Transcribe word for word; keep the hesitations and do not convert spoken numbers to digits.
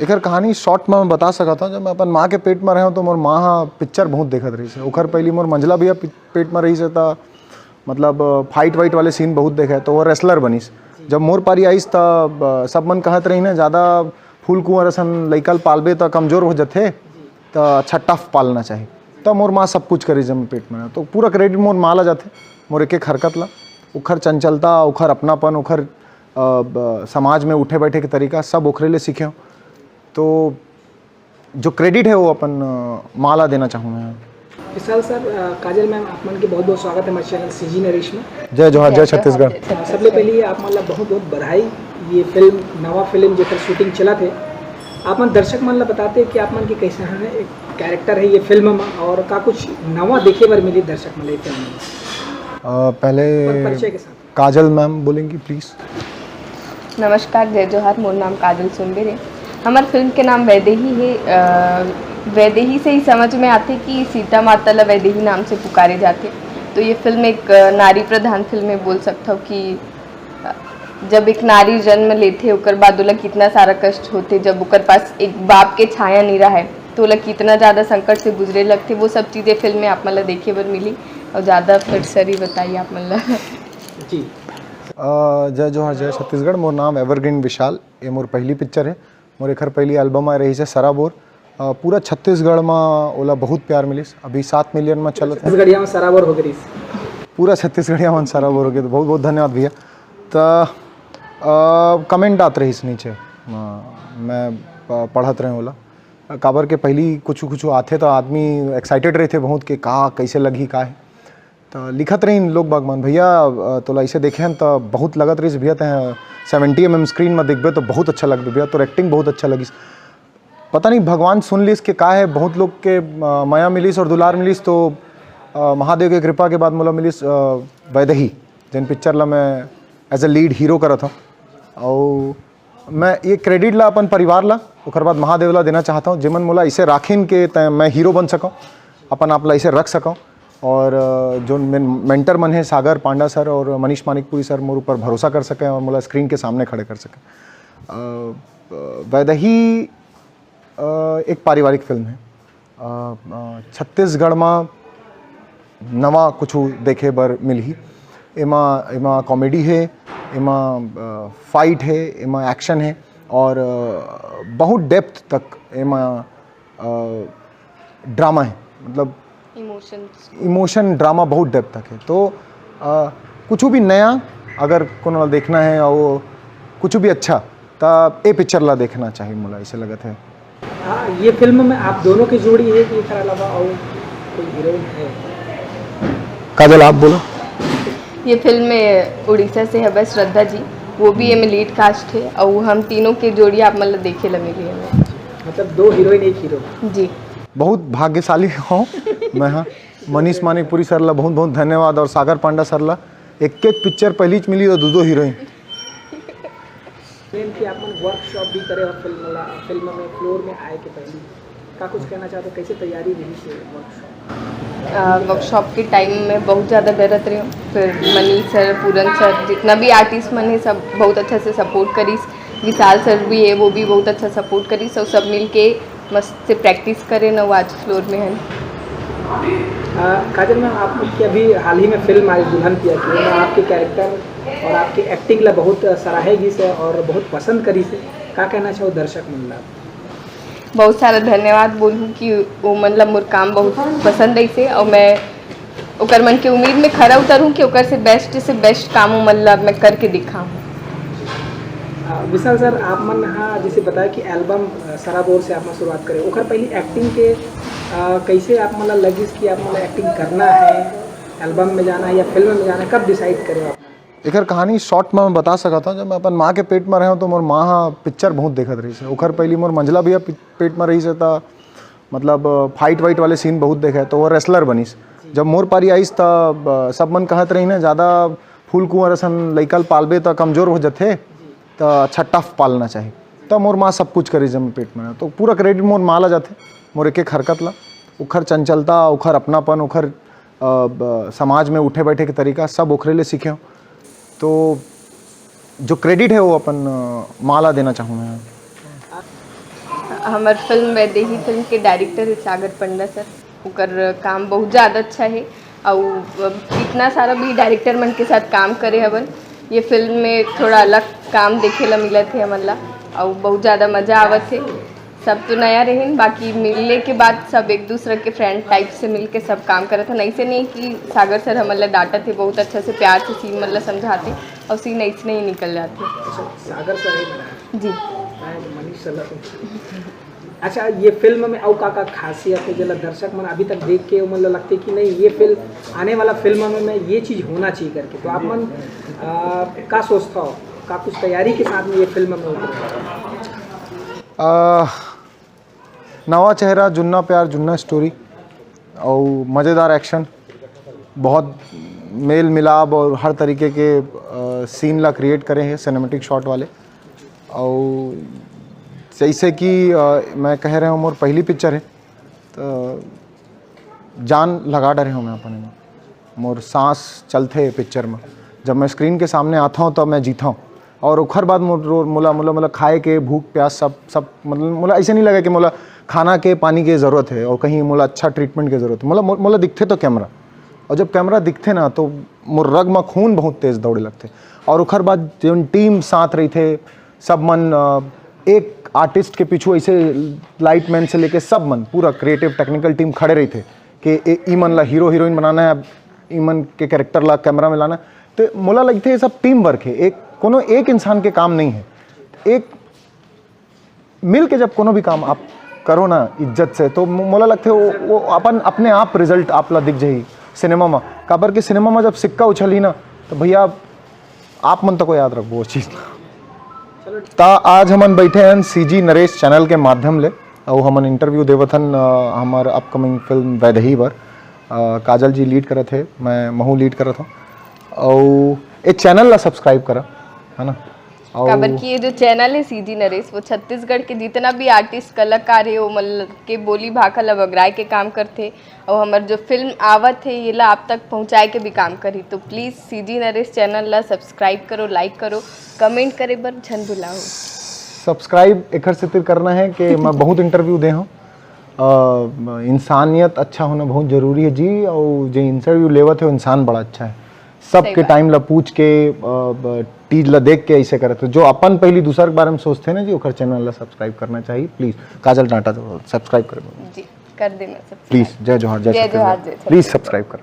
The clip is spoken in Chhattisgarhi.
एकर कहानी short में मैं बता सकत हूँ। जब मैं अपन माँ के पेट में रहे हूँ, तो मोर माँ हा पिक्चर बहुत देखत रहिस हे। ओखर पहली मोर मंझला भैया पि-, पेट में रहिस हे, त मतलब फाइट वाइट वाले सीन बहुत देखे, तो वो रेसलर बनिस। जब मोर पारी आइस, त अ, सब मन कहत रहिन हे, "ज़्यादा फूल कुंवर असन लइका ल पालबे, त कमजोर हो जथे, त अच्छा टफ पालना चाही।" त मोर माँ सब कुछ करिस जब मैं पेट में रहे। तो पूरा क्रेडिट मोर माँ ला जाथे, मोर एक एक हरकत ला, ओखर चंचलता, ओखर अपनापन, ओखर अ, ब-, समाज में उठे बैठे के तरीका, सब ओखरे ले सीखे हूँ। तो जो क्रेडिट है, वो अपन अ, माँ ला देना चाहूँ मैं। विशाल सर, अ, काजल मैम, आप मन के बहुत बहुत स्वागत है हमारे चैनल सीजी नरेश में। जय जोहार, जय जय छत्तीसगढ़। जोहार। अ, सबले पहले आप मन ला बहुत बहुत बधाई। ये फिल्म, नवा फिल्म जेकर शूटिंग चलत है, आप मन दर्शक मन ला बताते कि आप मन के कैसे है एक कैरेक्टर है ये फिल्म में, और का कुछ नवा देखे बर मिली दर्शक मन ला ये फिल्म में? अ, पहले पर परिचय के साथ। काजल मैम बोलेंगी, प्लीज। नमस्कार, जय जोहार, मोर नाम काजल सुंदर है। हमार फिल्म के नाम वैदेही है। अ, वैदेही से ही समझ में आथे कि सीता माता ला वैदेही नाम से पुकारे जाथे। तो ये फिल्म एक अ, नारी प्रधान फिल्म है, बोल सकता हूँ कि अ, जब एक नारी जन्म लेथे, ओकर बाद ओला कितना सारा कष्ट होथे, जब ओकर पास एक बाप के छाया नहीं रहे, तो ओला कितना ज़्यादा संकट से गुजरे लगथे, वो सब चीज़ें फिल्म में आप मन ला देखे बर मिली। और ज़्यादा फिर सर ही बताइए आप मन ला। जी। अ, जय जोहार, जय छत्तीसगढ़। मोर नाम एवरग्रीन विशाल, ये मोर पहली पिक्चर है। मोर एखर पहली एल्बम आए रही है सराबोर। अ, पूरा छत्तीसगढ़ में ओला बहुत प्यार मिलिस, अभी सात मिलियन में चलत है। छत्तीसगढ़िया में सराबोर हो गई। पूरा छत्तीसगढ़िया मन सराबोर हो गए, तो बहुत बहुत धन्यवाद भैया। त अ, कमेंट आत रहिस नीचे, अ, मैं प-, पढ़त रहे ओला। काबर के पहली कुछ कुछ आथे, तो आदमी एक्साइटेड रहथे बहुत के का, कैसे लगही, का है। तो लिखत रहिन लोग बाग मन, "भैया, अ, तोला ऐसे देखे हन, तो बहुत लगत रहिस भैया, तैं सेवेंटी एम एम स्क्रीन में देखबे, तो बहुत अच्छा लगबे भैया, तोर एक्टिंग बहुत अच्छा लगिस।" पता नहीं भगवान सुन लिस के का है, बहुत लोग के अ, मया मिलिस और दुलार मिलिस, तो अ, महादेव के कृपा के बाद मोला मिलिस अ, वैदेही, जेन पिक्चर ला मैं एज अ लीड हीरो करत हूँ। और मैं ये क्रेडिट ला अपन परिवार ला, ओकर बाद महादेव ला देना चाहता हूँ, जेमन मोला इसे राखिन के तै मैं हीरो बन सकूँ, अपन आप ला इसे रख सकूँ। और अ, जो मेंटर मन है सागर पांडा सर और मनीष मानिकपुरी सर मोर ऊपर भरोसा कर सके और मोला स्क्रीन के सामने खड़े कर सके। अ, अ, वैदेही अ, एक पारिवारिक फिल्म है। अ, अ, छत्तीसगढ़ में नवा कुछ देखे बर मिलही। एमा एमा कॉमेडी है, एमा अ, फाइट है, एमा एक्शन है और अ, बहुत डेप्थ तक एमा अ, ड्रामा है, मतलब इमोशंस। इमोशन ड्रामा बहुत डेप्थ तक है। तो अ, कुछ भी नया अगर कोनो ला देखना है और कुछ भी अच्छा, त ए पिक्चर ला देखना चाहिए, मोला ऐसे लगत है। हाँ, ये फिल्म में आप दोनों की जोड़ी है कि एकर अलावा और कोई हीरोइन है? काजल, आप बोलो। ये फिल्म में उड़ीसा से है बस श्रद्धा जी, वो भी एमे लीड कास्ट है और हम तीनों के जोड़ी आप मतलब देखे ला मिली है। मतलब दो हीरोइन एक हीरो। जी। बहुत भाग्यशाली हूँ मैं। हाँ, मनीष मानिकपुरी सर ला बहुत बहुत धन्यवाद और सागर पांडा सर ला। एक एक पिक्चर पहली च मिली और दो दो हीरोइन। फिल्म की आप मन वर्कशॉप भी करे और फिल्म ला, फिल्म में फ्लोर में आए के पहली का कुछ कहना चाहते हो, कैसे तैयारी रही से वर्कशॉप? वर्कशॉप के टाइम में बहुत ज़्यादा डरत रहे हूँ। फिर मनीष सर, पूरन सर, जितना भी आर्टिस्ट मन है, सब बहुत अच्छा से सपोर्ट करिस। विशाल सर भी है, वो भी बहुत अच्छा सपोर्ट करिस। और सब मिल के मस्त से प्रैक्टिस करे न, वो आज फ्लोर में है। आ, काजल मैम, आपकी अभी हाल ही में फिल्म आई दुल्हन पिया की, मैं आपके कैरेक्टर और आपकी एक्टिंग ला बहुत सराहे गिस है और बहुत पसंद करिस है। का कहना चाहो दर्शक मन ला? बहुत सारा धन्यवाद बोलूँ कि वो मतलब मोर काम बहुत पसंद है से, और मैं ओकर मन के उम्मीद में खरा उतरूँ कि ओकर से बेस्ट से बेस्ट काम वो मतलब मैं करके दिखाऊँ। आ, विशाल सर, आप मन हाँ जैसे बताया कि एल्बम आ, सराबोर से आप मन शुरुआत करे, ओकर पहली एक्टिंग के आ, कैसे आप मन ला लगिस कि आप मन ला एक्टिंग करना है, एल्बम में जाना है या फिल्म में जाना है, कब डिसाइड करे आप? एकर कहानी शॉर्ट में मैं बता सकत हूँ। जब मैं अपन माँ के पेट में रहे हूँ, तो मोर माँ हा पिक्चर बहुत देखत रहिस है। ओकर पहली मोर मंझला भैया पि-, पेट में रहिस है, त मतलब फाइट वाइट वाले सीन बहुत देखे, तो वो रेसलर बनिस। जब मोर पारी आइस, त अ, सब मन कहत रहिन है, "ज़्यादा फूल कुंवर असन लइका ल पालबे, त कमजोर हो जथे, त अच्छा टफ पालना चाही।" त मोर माँ सब कुछ करिस जब मैं पेट में रहे। तो पूरा क्रेडिट मोर माँ ला जाथे, मोर एक एक हरकत ला, ओखर चंचलता, ओखर अपनापन, ओखर अ, ब-, समाज में उठे बैठे के तरीका, सब ओखरे ले सीखे हूँ। तो जो क्रेडिट है, वो अपन अ, माँ ला देना चाहूँ मैं। हमर फिल्म वैदेही फिल्म के डायरेक्टर है सागर पंडा सर। ओकर काम बहुत ज़्यादा अच्छा है। और इतना सारा भी डायरेक्टर मन के साथ काम करे हवन। ये फिल्म में थोड़ा अलग काम देखे ला मिलत है हमन ला, और बहुत ज़्यादा मज़ा आवत है। सब तो नया रहिन, बाकी मिलने के बाद सब एक दूसरे के फ्रेंड टाइप से मिल के सब काम करत हन। ऐसे नहीं कि सागर सर हमन ला डांटत है, बहुत अच्छा से प्यार से सीन मन ला समझाते और सीन ऐसे नहीं निकल जाते। अच्छा, सागर सर है ना, जी। मैं मनीष सर ला तो अच्छा, ये फिल्म में अउ का का खासियत है जेला दर्शक मन अभी तक देख के मन ला लगते कि नहीं, ये फिल्म आने वाला फिल्म में, में ये चीज होना चाहिए करके? तो आप मन आ, का सोचता हो, का कुछ तैयारी के साथ में ये फिल्म में उतरे? आ, नवा चेहरा, जुन्ना प्यार, जुन्ना स्टोरी और मज़ेदार एक्शन, बहुत मेल मिलाप और हर तरीके के सीन ला क्रिएट करे हैं सिनेमैटिक शॉट वाले। और जैसे कि आ, मैं कह रहे हूँ, मोर पहली पिक्चर है, तो जान लगा डरे हूँ मैं अपन में। मोर सांस चलथे पिक्चर में। जब मैं स्क्रीन के सामने आता हूँ, तब मैं जीता हूँ। और ओखर बाद मोर मोला मोला मोला खाए के भूख प्यास सब सब मतलब मोला ऐसे नहीं लगे कि मोला खाना के पानी के ज़रूरत है और कहीं मोला अच्छा ट्रीटमेंट के ज़रूरत है। मोला मोला दिखथे तो कैमरा, और जब कैमरा दिखथे ना, तो मोर रग में खून बहुत तेज दौड़े लगथे। और ओखर बाद जो टीम साथ रहिथे, सब मन एक आर्टिस्ट के पीछू ऐसे लाइटमैन से लेके सब मन, पूरा क्रिएटिव टेक्निकल टीम खड़े रहिथे कि ई मन ला हीरो हीरोइन बनाना है, ई मन के कैरेक्टर ला कैमरा में लाना है। तो मोला लगथे ये सब टीम वर्क है, एक कोनो एक इंसान के काम नहीं है। एक मिल के जब कोनो भी काम आप करो ना इज्जत से, तो मोला लगथे वो, वो अपन अपने आप रिजल्ट आप ला दिख जाही सिनेमा में। काबर के सिनेमा में जब सिक्का उछलही ना, तो भैया आप मन तको याद रखबो वो चीज़ ला। त आज हमन बैठे हैं सीजी नरेश चैनल के माध्यम ले, अउ हमन इंटरव्यू देवत हन हमर अपकमिंग फिल्म वैदेही बर। काजल जी लीड करत हे, मैं महू लीड करत हूँ। अउ ए चैनल ला सब्सक्राइब करा, है ना? काबर कि ये जो चैनल है सीजी नरेश, वो छत्तीसगढ़ के जितना भी आर्टिस्ट कलाकार है, वो मतलब के बोली भाखा ला बगराए के काम करथे। और हमर जो फिल्म आवत है, ये ला आप तक पहुँचाए के भी काम करी। तो प्लीज सीजी नरेश चैनल ला सब्सक्राइब करो, लाइक करो, कमेंट करे बर झन भुलाओ। सब्सक्राइब एखर सेतिर करना है कि मैं बहुत इंटरव्यू दे हूँ। इंसानियत अच्छा होना बहुत जरूरी है जी। और जो इंटरव्यू लेवत है, वो इंसान बड़ा अच्छा है। सबके टाइम ला पूछ के चीज ला देख के ऐसे करत। जो अपन पहली दूसर के बारे में सोचते ना जी, ओकर चैनल ला सब्सक्राइब करना चाहिए। प्लीज काजल टाटा सब्सक्राइब कर दो। जी, कर देना सब। प्लीज जय जोहार, जय जय जोहार, जय प्लीज सब्सक्राइब कर।